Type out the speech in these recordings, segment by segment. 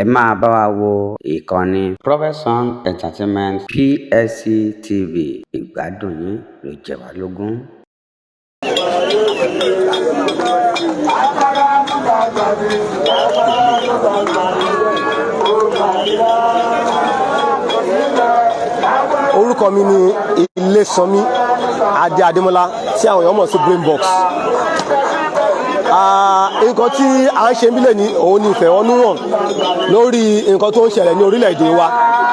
Ẹ máa bá wa wo ìkànnì Prophet Song Entertainment PSC TV. Ìgbádùn yín ló jẹ wá lógún. Orúkọ mi ni Ilésanmí Adé Adémọ́lá, tí àwọn èèyàn mọ̀ sí Brain Box. Nǹkan tí à ń ṣe nílẹ̀ ní òun ni ìfẹ̀hónúhàn lórí nǹkan tó ń ṣẹlẹ̀ ní orílẹ̀-èdè wa,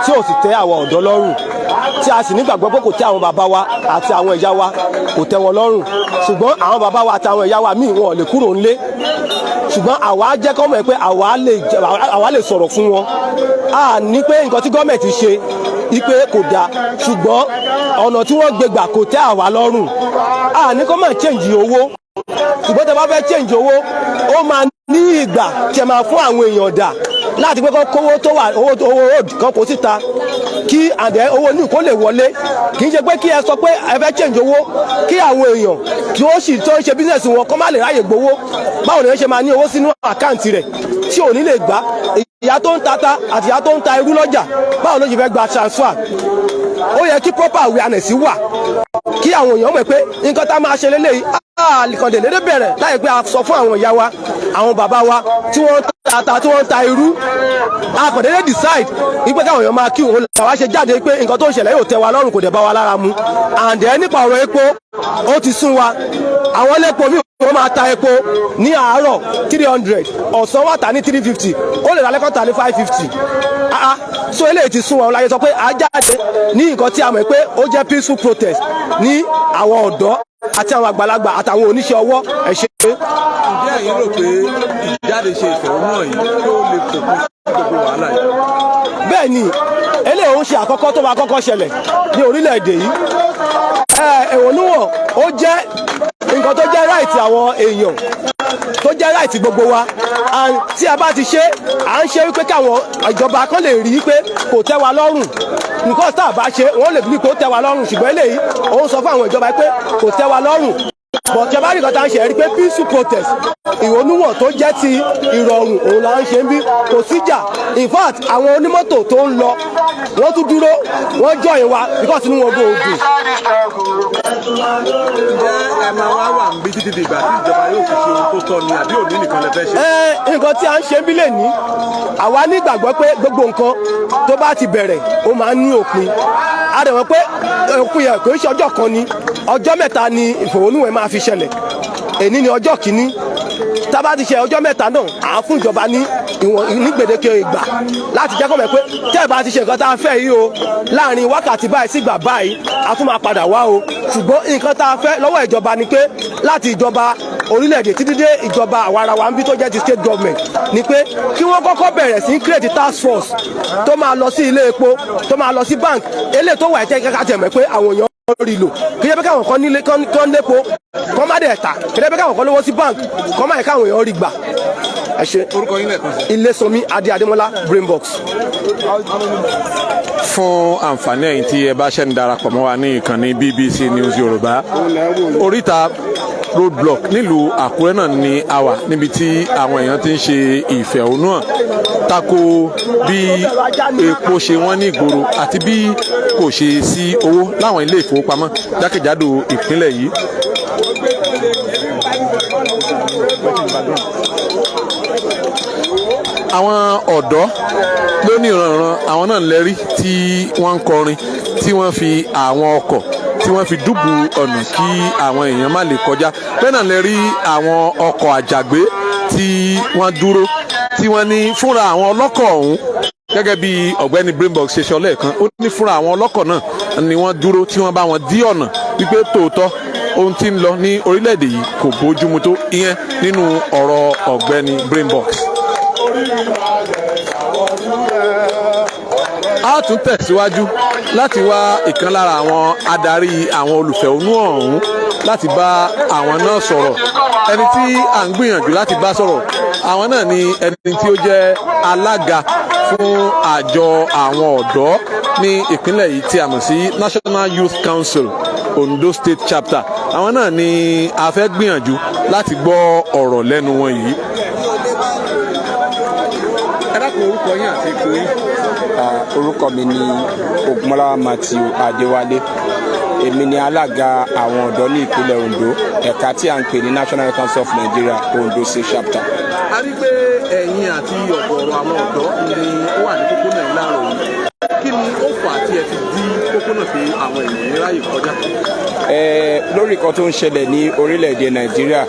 tí ò sì tẹ́ àwọn ọ̀dọ́ lọ́rùn, tí a sì nígbàgbọ́ pé kò tẹ́ àwọn bàbá wa àti àwọn ìyá wa, kò tẹ́ wọn lọ́rùn. Ṣùgbọ́n àwọn bàbá wa àti àwọn ìyá wa míì, wọn ò lè kúrò ńlé, ṣùgbọ́n àwa jẹ́ kọ́ mọ̀ pé àwa lè sọ̀rọ̀ fún wọn. A ní pé nǹkan tí gọ́ọ̀mẹ̀ntì ṣe ipe kò dáa, ṣùgbọ́n ọ̀nà tí wọ́n gbé gbà kò tẹ́ àwa lọ́rùn. A ní kó má change owó, ṣùgbọ́n tẹ́ bá fẹ́ change owó, ó máa ní ìgbà tí ẹ máa fún àwọn èèyàn dà láti pé kó kówó tó wà, owó owó kan kó síta, kí àdẹ owó ní kó lè wọlé. Kì í ṣe pé kí ẹ sọ pé ẹ fẹ́ change owó, kí àwọn èèyàn kí ó sì tó ń ṣe business wọn kó má lè ráyè gbowó. Báwo ni wọ́n ṣe máa ní owó sínú account rẹ̀ tí ò ní lè gbà? Ìyá tó ń tata àti ìyá tó ń ta irú lọ́jà, báwo ló ṣe fẹ́ gba transfer? Ó yẹ kí proper awareness wà, kí àwọn èèyàn mọ̀ pé nǹkan tá a máa ṣe lélẹ́yìí, àlìkàndé lédè bẹ̀rẹ̀ láì pé a sọ fún àwọn ìyá wa, àwọn bàbá wa tí wọ́n ń ta ata, tí wọ́n ń ta irú. A kàn déédéé decide wípé káwọn èèyàn máa kí òun làwa ṣe jáde pé nǹkan tó ń ṣẹlẹ̀ yóò tẹ́ wa lọ́rùn, kò dẹ̀ bá wa lára mu. And then, nípa ọ̀rọ̀ epo, ó ti sún wa. Àwọn elépo míì, wọ́n máa ta epo ní àárọ̀ 300, ọ̀sán wà tà ní 350, ó lè lálẹ́ kọ́ tà ní 550. Ah, so eléyìí ti sún wa láyé sọ pé a jáde ní nǹkan tí a mọ̀ pé ó jẹ́ peaceful protest ní àwọn ọ̀dọ́ àti àwọn àgbàlagbà àtàwọn oníṣẹ́ ọwọ́. Ẹ ṣe. Ǹjẹ́ ẹ̀yin rò pé ìjáde ṣe ìfẹ̀hónúhàn yìí tó lè fòpin sí gbogbo wàhálà yìí? Bẹ́ẹ̀ ni, eléyìí ń ṣe àkọ́kọ́ tó máa kọ́kọ́ ṣẹlẹ̀ ní orílẹ̀-èdè yìí. Ẹ̀hónúhàn, ó jẹ́ nǹkan tó jẹ́ right àwọn èèyàn, tó jẹ́ right gbogbo wa. And tí a bá ti ṣe, à ń ṣe wípé káwọn ìjọba kan lè rí i pé kò tẹ́ wa lọ́rùn. Nǹkan tá a bá ṣe, wọ́n lè bí pé ó tẹ́ wa lọ́rùn, ṣùgbọ́n eléyìí, òun sọ fún àwọn ìjọba pé kò tẹ́ wa lọ́rùn. But tí a bá rí nǹkan tá à ń ṣe, rí pé peaceful protest, ìhónúhàn tó jẹ́ ti ìrọ̀rùn, òun là ń ṣe ń bí. Kò síjà. In fact, àwọn onímọ́tò tó ń lọ, wọ́n tún dúró, wọ́n join wa because inú wọn kò dùn. Ǹjẹ́ ẹ máa wá wà ń bí títí di ìgbà tí ìjọba yóò fi ṣe ohun tó tọ́ ni, àbí òní nìkan lẹ fẹ́ ṣe? Ẹ nǹkan tí a ń ṣe ń bí lè ní, àwa nígbàgbọ́ pé gbogbo nǹkan tó bá ti bẹ̀rẹ̀, ó máa ń ní òpin. A dẹ̀ mọ̀ pé òpin yẹn kò ń ṣe ọjọ́ kan ni, ọjọ́ 3 ni ìfẹ̀hónúhàn máa fi ṣẹlẹ̀. Èní ni ọjọ́ kìíní. Tá a bá ti ṣe ọjọ́ 3 náà, à ń fún ìjọba ní ìwọ̀n ní gbèdéke ìgbà láti jẹ́ kó mọ̀ pé tẹ́ ẹ̀ bá ti ṣe nǹkan tá a fẹ́ yìí o, láàrin wákàtí báyìí sí ìgbà báyìí, a tún máa padà wá o. Ṣùgbọ́n nǹkan tá a fẹ́ lọ́wọ́ ìjọba ni pé láti ìjọba orílẹ̀-èdè títí dé ìjọba àwarawa ń bí, tó jẹ́ ti state government, ni pé kí wọ́n kọ́kọ́ bẹ̀rẹ̀ sí create task force tó máa lọ sí ilé epo, tó máa lọ sí bank. Eléyìí tó wà ẹ̀ tẹ́ ká tẹ̀ mọ̀ pé àwọn èèyàn rí lò, kí ẹ bẹ́ káwọn kan nílé kan lépo kan má dẹ̀ tà, kí ẹ bẹ́ káwọn kan lówó sí bank kan má yẹ káwọn èèyàn rí gbà. Ẹ ṣe. Orúkọ yín lẹ́ẹ̀kan sí. Ilésanmí Adé Adémọ́lá, Brainbox. Fún àǹfààní ẹ̀yin tí ẹ bá ṣẹ̀ ń darapọ̀ mọ́ wa ní ìkànnì BBC News Yorùbá, oríta roadblock nílùú Àkúrẹ́ náà ni a wà, níbi tí àwọn èèyàn ti ń ṣe ìfẹ̀hónúhàn tako bí epo ṣe wọ́n ní ìgboro àti bí kò ṣe sí owó láwọn ilé ìfowópamọ́ jákèjádò ìpínlẹ̀ yìí. Àwọn ọ̀dọ́ lóní ìrànràn, àwọn náà lẹ́rí tí wọ́n ń kọrin, tí wọ́n fi àwọn ọkọ̀ tí wọ́n fi dúbù ọ̀nà kí àwọn èèyàn má lè kọjá. Bẹ́ẹ̀ náà lẹ́rí àwọn ọkọ̀ àjàgbé tí wọ́n dúró, tí wọ́n ní fúnra àwọn ọlọ́kọ̀ ọ̀hún, gẹ́gẹ́ bí ọ̀gbẹ́ni Brainbox ṣe sọ lẹ́ẹ̀kan, ó ní fúnra àwọn ọlọ́kọ̀ náà ni wọ́n dúró, tí wọ́n bá wọn dí ọ̀nà, wípé tòótọ́, ohun tí ń lọ ní orílẹ̀-èdè yìí kò bójúmu tó. Ìyẹn nínú ọ̀rọ̀ ọ̀gbẹ́ni Brainbox. A tún tẹ̀síwájú láti wá ìkan lára àwọn adarí àwọn olùfẹ̀hónúhàn ọ̀hún láti bá àwọn náà sọ̀rọ̀. Ẹni tí à ń gbìyànjú láti bá sọ̀rọ̀, àwọn náà ni ẹni tí ó jẹ́ alága fún àjọ àwọn ọ̀dọ́ ní ìpínlẹ̀ yìí tí a mọ̀ sí National Youth Council, Ondo State Chapter. Àwọn náà ni a fẹ́ gbìyànjú láti gbọ́ ọ̀rọ̀ lẹ́nu wọn yìí. Ẹ dákun, orúkọ Orúkọ yín àti ipò yín? Orúkọ mi ni Ògúnmọ́lá Matthew Adéwálé. Èmi ni alága àwọn ọ̀dọ́ ní ìpínlẹ̀ Ondo, ẹ̀ka tí à ń pè ní National Council of Nigeria, Ondo State Chapter. A rí pé ẹ̀yin àti ọ̀gọ̀ọ̀rọ̀ àwọn ọ̀dọ́ ni ó wà ní pópónà yìí láàárọ̀ yìí. Kí ni ó fà á tí ẹ fi dí pópónà pé àwọn èèyàn ní ráyè kọjá? Lórí nǹkan tó ń ṣẹlẹ̀ ní orílẹ̀-èdè Nàìjíríà,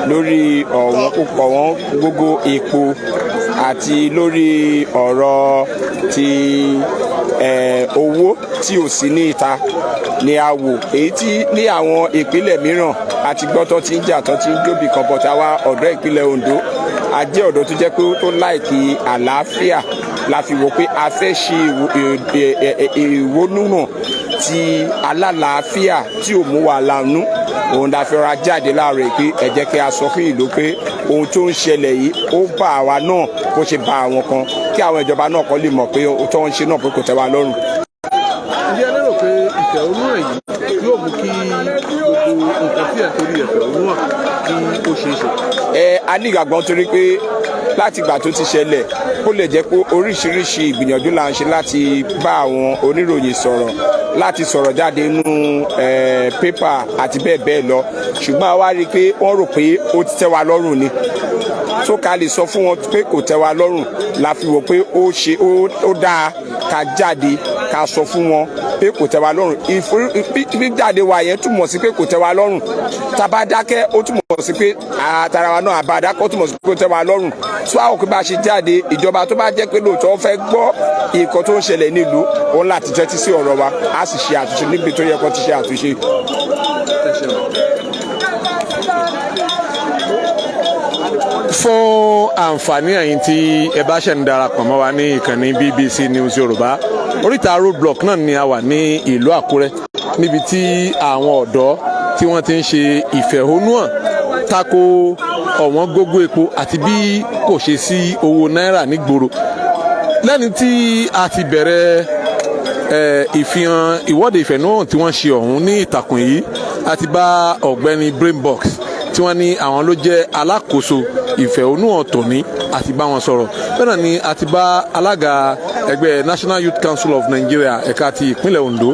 lórí ọ̀wọ́n púpọ̀, ọ̀wọ́n gógó epo, àti lórí ọ̀rọ̀ ti owó tí ò sí ní ìta ni a wò, èyí tí ní àwọn ìpínlẹ̀ mìíràn àti gbọ́ tó ti ń jà, tó ti ń jóbi kan bọ̀tà. Wa ọ̀dọ́ ìpínlẹ̀ Ondo, a jẹ́ ọ̀dọ́ tó jẹ́ pé tó like àlàáfíà, la fi wò pé a fẹ́ ṣe ìwónúhàn ti alálàáfíà tí ò mú wa lánú. Òun la fi ra jáde láàárọ̀ pé ẹ jẹ́ kí a sọ fún ìlú pé ohun tó ń ṣẹlẹ̀ yìí, ó bá àwa náà bó ṣe bá àwọn kan, kí àwọn ìjọba náà kọ́ lè mọ̀ pé ohun tó ń ṣe náà pé kò tẹ́ wa lọ́rùn. Ǹjẹ́ ẹ lérò pé ìfẹ̀hónúhàn yìí yóò mú kí gbogbo nǹkan tí ẹ̀ torí ìfẹ̀hónúhàn kí ó ṣeé ṣe? Ẹ a ní ìgbàgbọ́, nítorí pé láti ìgbà tó ti ṣẹlẹ̀, ó lè jẹ́ pé oríṣiríṣi ìgbìyànjú là ń ṣe láti bá àwọn oníròyìn sọ̀rọ̀, láti sọ̀rọ̀ jáde nínú pépà àti bẹ́ẹ̀ bẹ́ẹ̀ lọ, ṣùgbọ́n a wá rí i pé wọ́n rò pé ó ti tẹ́ wa lọ́rùn ni tó ká lè sọ fún wọn pé kò tẹ́ wa lọ́rùn. La fi wò pé ó ṣe ó dáa ká jáde ká sọ fún wọn pé kò tẹ́ wa lọ́rùn. Jáde wa yẹn túmọ̀ sí pé kò tẹ́ wa lọ́rùn. Tá a bá dákẹ́, ó túmọ̀ sí pé àtàrà wa náà àbá dákẹ́, ó túmọ̀ sí pé kò tẹ́ wa lọ́rùn. Tó àwọn kò bá ṣe jáde, ìjọba tó bá jẹ́ pé lóòótọ́ fẹ́ gbọ́ nǹkan tó ń ṣẹlẹ̀ nílùú, òun láti tẹ́tí sí ọ̀rọ̀ wa, á sì ṣe àtúnṣe níbi tó yẹ kó ti ṣe àtúnṣe. Ẹ ṣeun. Fún àǹfààní ẹ̀yin tí ẹ bá ṣẹ̀ ń darapọ̀ mọ́ wa ní ìkànnì BBC News Yorùbá, oríta roadblock náà ni a wà ní ìlú Àkúrẹ́, níbi tí àwọn ọ̀dọ́ tí wọ́n ti ń ṣe ìfẹ̀hónúhàn tako ọ̀wọ́n gógó epo àti bí kò ṣe sí owó náírà nígboro. Lẹ́ni tí a ti bẹ̀rẹ̀ ìfihàn ìwọ́de ìfẹ̀hónúhàn tí wọ́n ṣe ọ̀hún ní ìtàkùn yìí, a ti bá ọ̀gbẹ́ni Brainbox, tí wọ́n ní àwọn ló jẹ́ alákòóso ìfẹ̀hónúhàn tòní, àti bá wọn sọ̀rọ̀. Bẹ́ẹ̀ náà ni a ti bá alága ẹgbẹ́ National Youth Council of Nigeria, ẹ̀ka ti ìpínlẹ̀ Ondo,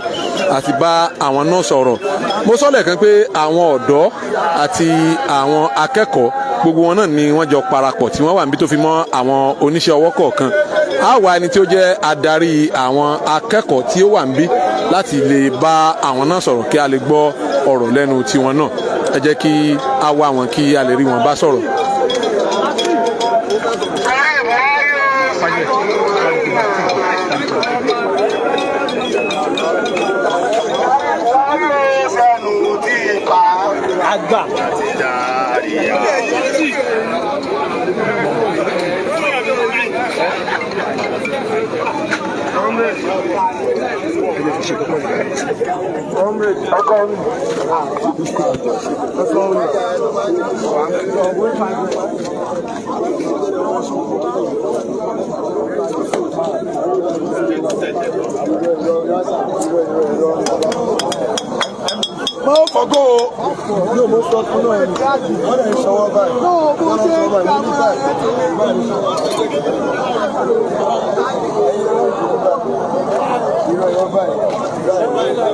àti bá àwọn náà sọ̀rọ̀. Mo sọ lẹ́ẹ̀kan pé àwọn ọ̀dọ́ àti àwọn akẹ́kọ̀ọ́, gbogbo wọn náà ni wọ́n jọ parapọ̀ tí wọ́n wà níbi, tó fi mọ́ àwọn oníṣẹ́ ọwọ́ kọ̀ọ̀kan. Á wá ẹni tí ó jẹ́ adarí àwọn akẹ́kọ̀ọ́ tí ó wà níbí láti lè bá àwọn náà sọ̀rọ̀, kí a lè gbọ́ ọ̀rọ̀ lẹ́nu tiwọn náà. Ẹ jẹ́ kí a wá wọn kí a lè rí wọn bá sọ̀rọ̀. Àgbà. Má fọgọ́ o. Yóò mú sọ fún náà ni wọ́n lè ṣọwọ́ báyìí. Wọ́n lè ṣọwọ́ báyìí lójú báyìí báyìí ṣọwọ́. Irọ́ irọ́ báyìí báyìí.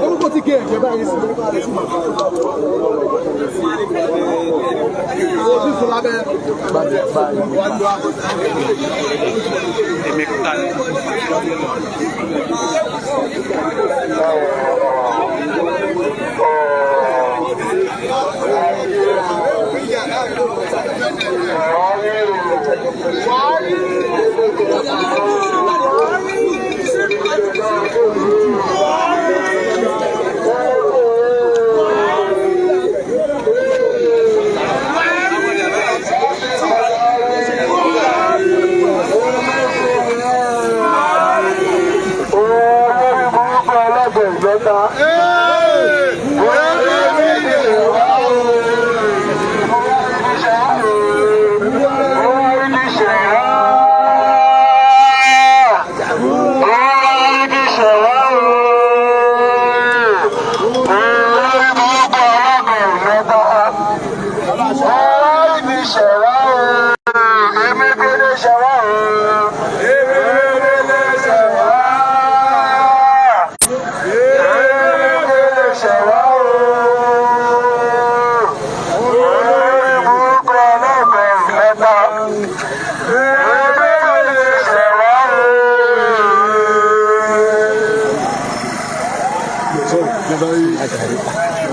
Orúkọ tí kí ẹ̀jẹ̀ báyìí sí. Ojú fún lábẹ́.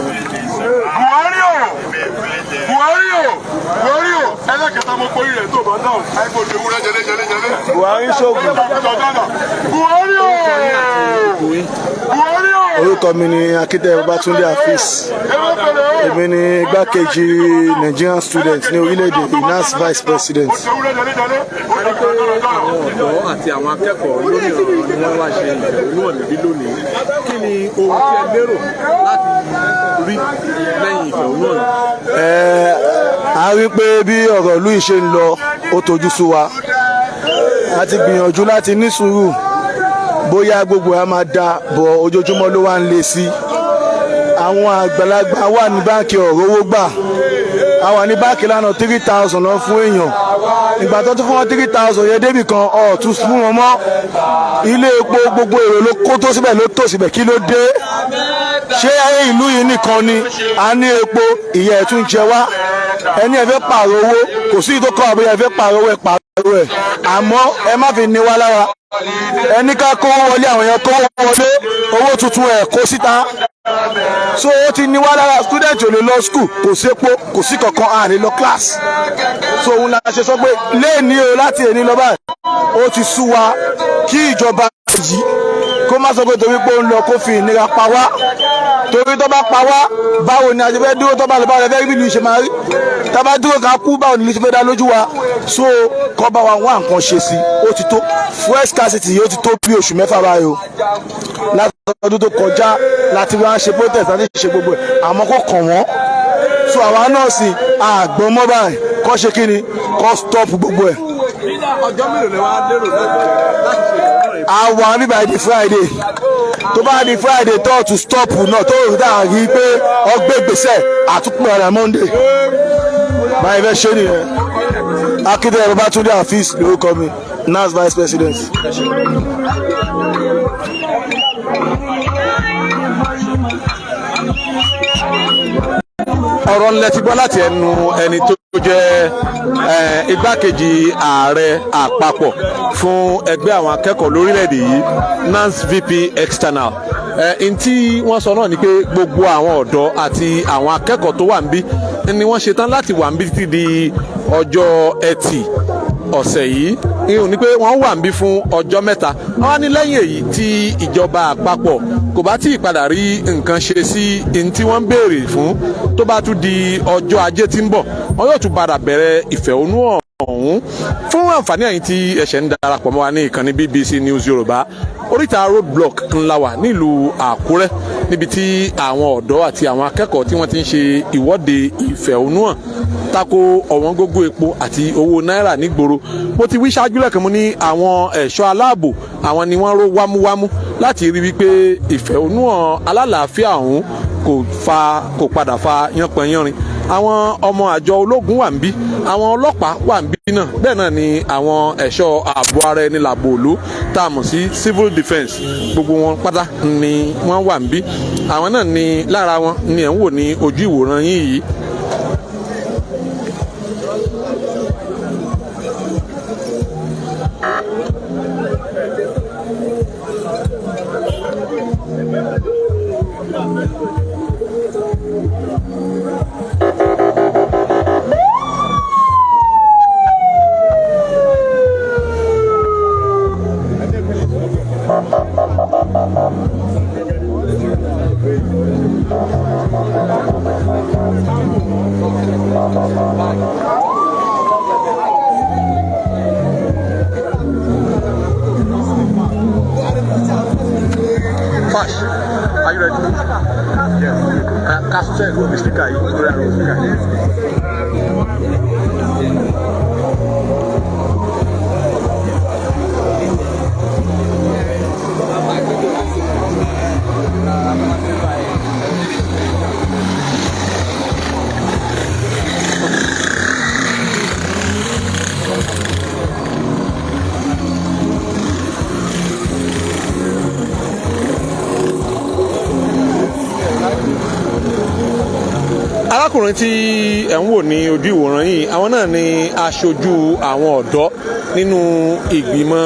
Buhari o, Buhari o, Buhari o, ẹlẹ́kẹta mo porí rẹ̀ tó bá dáhùn, àìkò ewúrẹ́ jẹlé jẹlé jẹlé. Buhari ṣoògùn. Buhari o, Buhari o. Orúkọ mi ni Akíntayọ̀ Babátúndé Afeez. Èmi ni igbákejì Nigerian student ní orílẹ̀-èdè, NANS vice president. Àwọn ọ̀dọ́ àti àwọn akẹ́kọ̀ọ́ lórí ọ̀rọ̀ ni wọ́n wá ṣe ìfẹ̀hónúhàn níbí lónìí. Kí ni ohun tí ẹ lérò láti rí lẹ́yìn ìfẹ̀hónúhàn yìí? Ẹ a rí pé bí ọ̀rọ̀ ìlú yìí ṣe ń lọ, ó tojú sú wa. A ti gbìyànjú láti ní sùúrù bóyá gbogbo ẹ̀ á máa da bọ̀, ojoojúmọ́ ló wá ń le sí. Àwọn àgbàlagbà wà ní báńkì, ọ̀rọ̀ owó gbà. A wà ní báńkì lánàá, 3,000 lọ fún èèyàn. Ìgbà tó tún fún wọn 3,000 yẹn débì kan, ọ̀ tún fún wọn mọ́. Ilé epo, gbogbo èrò ló kó tó síbẹ̀, ló tò síbẹ̀. Kí ló dé? Ṣé ìlú yìí nìkan ni a ní epo? Ìyà ẹ̀ tún jẹ wá. Ẹni ẹ fẹ́ pààrọ̀ owó, kò sí ìtókọ̀ àbúyẹ. Ẹ fẹ́ pààrọ̀ owó, ẹ pààrọ̀ ẹ̀, àmọ́ ẹ má fi ní wá lára. Ẹni ká kówó wọlé, àwọn èèyàn kówó wọlé, owó tuntun ẹ̀ kó síta. So ó ti ní wá lára. Student ò lè lọ school, kò sépo, kò sí kankan, à lè lọ class. So òun la ṣe sọ pé léèní o, láti èní lọ báyìí, ó ti sú wa. Kí ìjọba yìí kó má sọ pé torí pé ó ń lọ, kó fi ìnira pa wá, torí tó bá pa wá, báwo ni a ṣe fẹ́ dúró? Tó bá lọ, báwo la fẹ́ rí bí ìlú ṣe máa rí? Tá bá dúró ká kú, báwo ni ìlú ṣe fẹ́ dá lójú wa? So kọ́ bá wa wá nǹkan ṣe sí. Ó ti tó. Fuel scarcity yìí, ó ti tó bí oṣù 6 báyìí o. Láti ọdún tó kọjá láti wá ṣe protest, láti ṣe gbogbo ẹ̀, àmọ́ kò kàn wọ́n. So àwa náà sì àgbọ̀n mọ́ báyìí. Kọ́ ṣe kí ni? Kọ́ stop gbogbo ẹ̀. Ọjọ́ mélòó lẹ wá lérò láti ṣe ìfẹ̀hónúhàn yìí? Àwa bíbá di Friday. Tó bá di Friday, tó tún stop náà, tó dà rí pé ọgbẹ́ gbèsè àtúpọ̀ ọ̀rẹ́ Monday báyìí fẹ́ ṣe nìyẹn. Akíndé Babátúndé Afeez lórúkọ mi, NANS vice president. Ọ̀rọ̀ ńlẹ̀ ti gbọ́ láti ẹnu ẹni tó jẹ́ igbákejì ààrẹ àpapọ̀ fún ẹgbẹ́ àwọn akẹ́kọ̀ọ́ lórílẹ̀‐èdè yìí, NANS VP external. N tí wọ́n sọ náà ni pé gbogbo àwọn ọ̀dọ́ àti àwọn akẹ́kọ̀ọ́ tó wà níbí ni wọ́n ṣetán láti wà níbí títí di ọjọ́ Ẹtì ọ̀sẹ̀ yìí. Ìhùn ni pé wọ́n wà níbí fún ọjọ́ 3. Wọ́n wá ní lẹ́yìn èyí, tí ìjọba àpapọ̀ kò bá tí ì padà rí nǹkan ṣe sí ní tí wọ́n ń béèrè fún, tó bá tún di ọjọ́ Ajé tí ń bọ̀, wọ́n yóò tún padà bẹ̀rẹ̀ ìfẹ̀hónúhàn ọ̀hún. Fún àǹfààní ẹ̀yin tí ẹ̀ṣẹ̀ ń darapọ̀ mọ́ wa ní ìkànnì BBC News Yorùbá, oríta road block ńlá wà nílùú Àkúrẹ́, níbi tí àwọn ọ̀dọ́ àti àwọn akẹ́kọ̀ọ́ tí wọ́n ti ń ṣe ìwọ́de ìfẹ̀hónúhàn tako ọ̀wọ́n gógó epo àti owó náírà nígboro. Mo ti wí ṣáájú lẹ́ẹ̀kan, mo ní àwọn ẹ̀ṣọ́ aláàbò, àwọn ni wọ́n ró wámúwámú láti rí wípé ìfẹ̀hónúhàn alálàáfíà ọ̀hún kò padà fa yánpọnyánrin. Àwọn ọmọ àjọ ológun wà níbí, àwọn ọlọ́pàá wà níbí náà, bẹ́ẹ̀ náà ni àwọn ẹ̀ṣọ́ ààbò ara ẹni làbò òlú tá a mọ̀ sí civil defence. Gbogbo wọn pátá ni wọ́n wà níbí. Àwọn náà ni lára wọn ni ẹ̀ ń wò ní ojú ìwòran yín yìí. Ká sún sẹ́yìn kúrò ní speaker yìí lórí àwọn speaker yìí. Arákùnrin tí ẹ̀ ń wò ní ojú ìwòran yìí, àwọn náà ni aṣojú àwọn ọ̀dọ́ nínú ìgbìmọ̀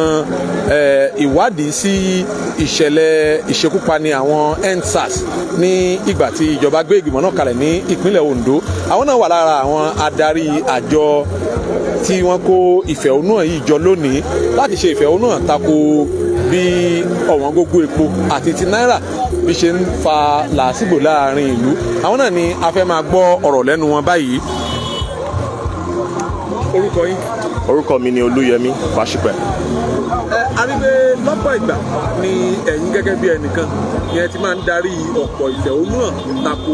ìwádìí sí ìṣẹ̀lẹ̀ ìṣekúpani àwọn EndSARS ní ìgbà tí ìjọba gbé ìgbìmọ̀ náà kalẹ̀ ní ìpínlẹ̀ Ondo. Àwọn náà wà lára àwọn adarí àjọ tí wọ́n kó ìfẹ̀hónúhàn yìí jọ lónìí láti ṣe ìfẹ̀hónúhàn tako bí ọ̀wọ́n gógó epo àti ti náírà bí ṣe ń fa làásìgbò láàrin ìlú. Àwọn náà ni a fẹ́ máa gbọ́ ọ̀rọ̀ lẹ́nu wọn báyìí. Orúkọ yín? Orúkọ mi ni Olúyẹmí Fásípẹ̀. Ẹ a rí pé lọ́pọ̀ ìgbà ni ẹ̀yin gẹ́gẹ́ bí ẹnìkan ni ẹ ti máa ń darí ọ̀pọ̀ ìfẹ̀hónúhàn tako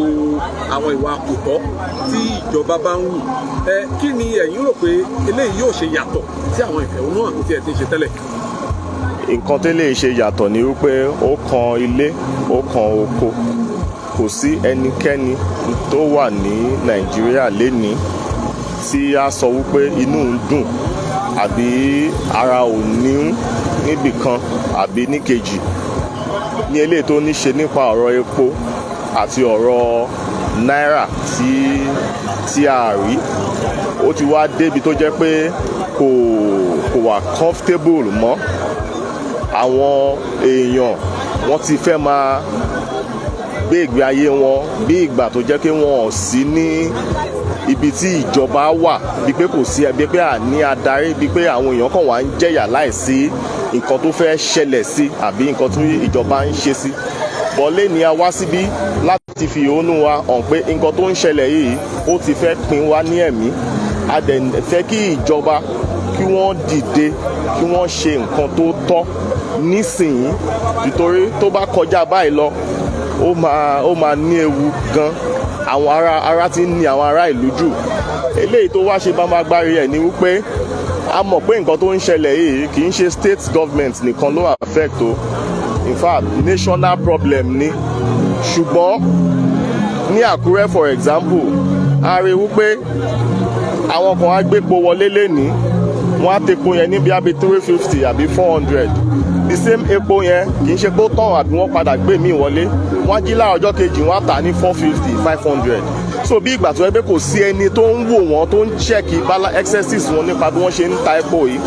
àwọn ìwà kò tọ́ tí ìjọba bá ń hù. Ẹ kí ni ẹ̀yin rò pé eléyìí yóò ṣe yàtọ̀ sí àwọn ìfẹ̀hónúhàn tí ẹ ti ń ṣe tẹ́lẹ̀? Nǹkan tó lè ṣe yàtọ̀ ni wípé ó kan ilé, ó kan oko. Kò sí ẹnikẹ́ni tó wà ní Nàìjíríà lénìí tí a sọ wípé inú ń dùn àbí ara ò ní níbì kan àbí níkejì ní eléyìí tó ní ṣe nípa ọ̀rọ̀ epo àti ọ̀rọ̀ náírà tí a rí. Ó ti wá débi tó jẹ́ pé kò wà comfortable mọ́. Àwọn èèyàn, wọ́n ti fẹ́ máa gbé ìgbé ayé wọn bí ìgbà tó jẹ́ pé wọn ò sí ní ibi tí ìjọba wà, bíi pé kò sí, ẹbí pé àní adarí, bíi pé àwọn èèyàn kan wà ń jẹ̀yà láìsí nǹkan tó fẹ́ ṣẹlẹ̀ sí àbí nǹkan tí ìjọba ń ṣe sí bọ́lé ni. A wá síbí láti fi ìhónú wa hàn pé nǹkan tó ń ṣẹlẹ̀ yìí, ó ti fẹ́ pin wá ní ẹ̀mí. A dẹ̀ fẹ́ kí ìjọba kí wọ́n dìde, kí wọ́n ṣe nǹkan tó tọ́ nísìnyí, nítorí tó bá kọjá báyìí lọ, ó máa ní ewu gan. Àwọn ará ti ń ní àwọn ará ìlú jù. Eléyìí tó wá ṣe bá máa gbárí ẹ̀ ni wípé a mọ̀ pé nǹkan tó ń ṣẹlẹ̀ yìí kì í ṣe state government nìkan ló affect o. In fact, national problem ni. Ṣùgbọ́n ní Àkúrẹ́, for example, a rí wípé àwọn kan á gbépo wọlé lénìí, wọ́n á tepo yẹn ní bíi 350 àbí 400. The same epo yẹn, kì í ṣe pé ó tàn àbí wọ́n padà gbé míì wọlé, wọ́n á jí láàárọ̀ ọjọ́ kejì, wọ́n á tà ní 450, 500. So bí ìgbà tó yẹ pé kò sí ẹni tó ń wò wọ́n, tó ń check bala excesses wọn nípa bí wọ́n ṣe ń ta epo yìí.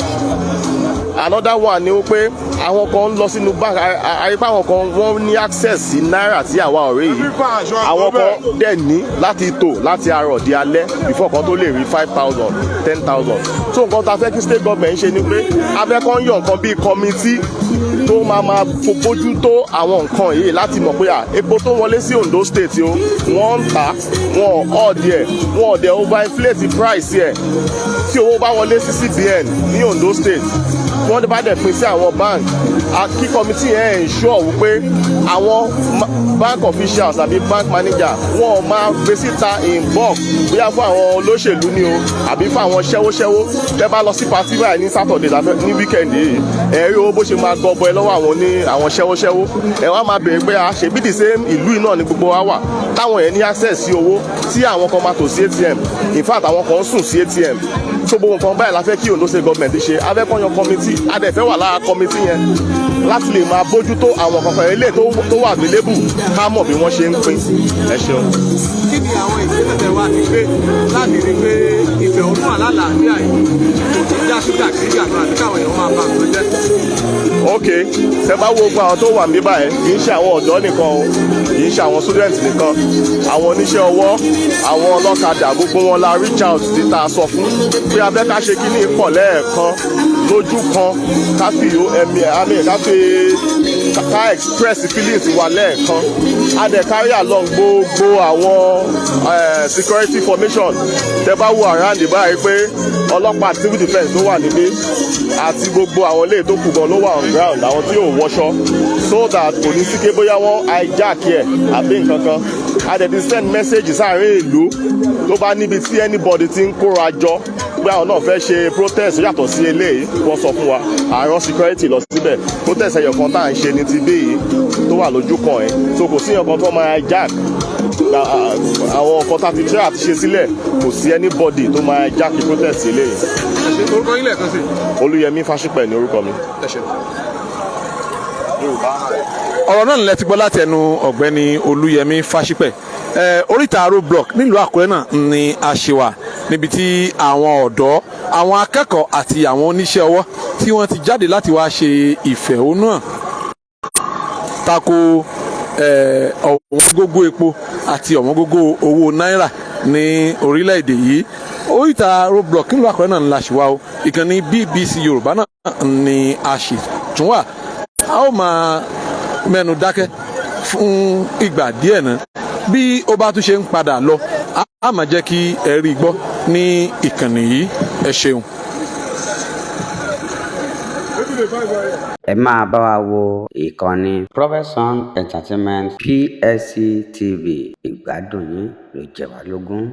Another one ni wípé àwọn kan ń lọ sínú bank, àrípá àwọn kan, wọ́n ní access sí náírà tí àwa ọ̀rẹ́ yìí. Àwọn kan dẹ̀ ní láti tò láti àárọ̀ di alẹ́ before kan tó lè rí 5,000, 10,000. So nǹkan tá a fẹ́ kí state government ṣe ni pé a fẹ́ kán yàn nǹkan bíi committee tó máa bójú tó àwọn nǹkan yìí láti mọ̀ pé à epo tó wọlé sí Ondo State o, wọ́n ń tà, wọ́n ọ̀dẹ̀ wọ́n ọ̀dẹ̀ overinflate price ẹ̀. Tí owó bá wọlé sí CBN ní Ondo State, tí wọ́n bá dẹ̀ pín sí àwọn bank, kí committee yẹn ensure wípé àwọn bank officials àbí bank manager, wọ́n máa gbé síta in bulk, bóyá fún àwọn olóṣèlú ni o àbí fún àwọn ṣẹ́wóṣẹ́wó. Tẹ́ bá lọ sí party báyìí ní Saturday ní weekend yìí, ẹ rí owó bó ṣe máa gọbọ ẹ lọ́wọ́ àwọn ní àwọn ṣẹ́wóṣẹ́wó. Ẹ wá máa béèrè pé a ṣèbí the same ìlú yìí náà ni gbogbo wa wà, táwọn yẹn ní access sí owó, tí àwọn kan máa tò sí ATM. In fact, àwọn kan ń sùn sí ATM. So gbogbo nǹkan báyìí la fẹ́ kí Ondo State government ṣe. A fẹ́ kó yan committee, a dẹ̀ fẹ́ wà lára committee yẹn láti lè máa bójútó àwọn kankan eléyìí tó wà available, ká mọ̀ bí wọ́n ṣe ń pín. Ẹ ṣeun. Kí ni àwọn ìgbésẹ̀ tẹ́ wá ti gbé láti rí pé ìfẹ̀hónúhàn alálàáfíà yìí kò ní já sí jàgídíjàgan àti káwọn èèyàn máa ba nǹkan jẹ́? Ok, tẹ bá wo gbogbo àwọn tó wà níbí báyìí, kì í ṣe àwọn ọ̀dọ́ nìkan o, kì í ṣe àwọn student nìkan, àwọn oníṣẹ́ ọwọ́, àwọn ọlọ́kadà, gbogbo wọn la reach out tí tá a sọ fún pé a fẹ́ ká ṣe kíní pọ̀ lẹ́ẹ̀kan lójú kan, ká fi ẹ̀mí àmì, ká fi ká express feelings wa lẹ́ẹ̀kan. A dẹ̀ carry along gbogbo àwọn security formation. Tẹ bá wo around báyìí pé ọlọ́pàá, civil defence ló wà níbí, àti gbogbo àwọn ilé tó kù gan ló wà on ground, àwọn tí ò wọṣọ, so that kò ní sí pé bóyá wọ́n hijack ẹ̀ àbí nǹkan kan. A dẹ̀ ti send message sáàrin ìlú, tó bá níbi tí anybody ti ń kóra jọ pé àwọn náà fẹ́ ṣe protest yàtọ̀ sí eléyìí, wọ́n sọ fún wa, àárọ̀ security lọ síbẹ̀. Protest ẹyọ kan tá à ń ṣe ní ti bí yìí tó wà lójú kan ẹ̀, so kò sí nǹkan tó máa hijack àwọn nǹkan tá a ti try àti ṣe sílẹ̀. Kò sí anybody tó máa hijack protest eléyìí. Ẹ ṣé. Orúkọ yín lẹ́ẹ̀kan sí? Olúyẹmí Fásípẹ̀ ní orúkọ mi. Ẹ ṣé. Ọ̀rọ̀ náà lẹ ti gbọ́ láti ẹnu ọ̀gbẹ́ni Olúyẹmí Fásípẹ̀. Oríta road block nílùú Àkúrẹ́ náà ni a ṣe wà, níbi tí àwọn ọ̀dọ́, àwọn akẹ́kọ̀ọ́ àti àwọn oníṣẹ́ ọwọ́ tí wọ́n ti jáde láti wá ṣe ìfẹ̀hónúhàn tako ọ̀wọ́n gógó epo àti ọ̀wọ́n gógó owó náírà ní orílẹ̀-èdè yìí. Oríta road block nílùú Àkúrẹ́ náà ni la ṣì wà o. Ìkànnì BBC Yorùbá náà ni a ṣì tún wà. A ó máa mẹ́nu dákẹ́ fún ìgbà díẹ̀ náà. Bí ó bá tún ṣe ń padà lọ, a máa jẹ́ kí ẹ rí i gbọ́ ní ìkànnì yìí. Ẹ ṣeun. Ẹ máa bá wa wo ìkànnì Profession Entertainment PSC TV. Ìgbádùn yín ló jẹ wá lógún.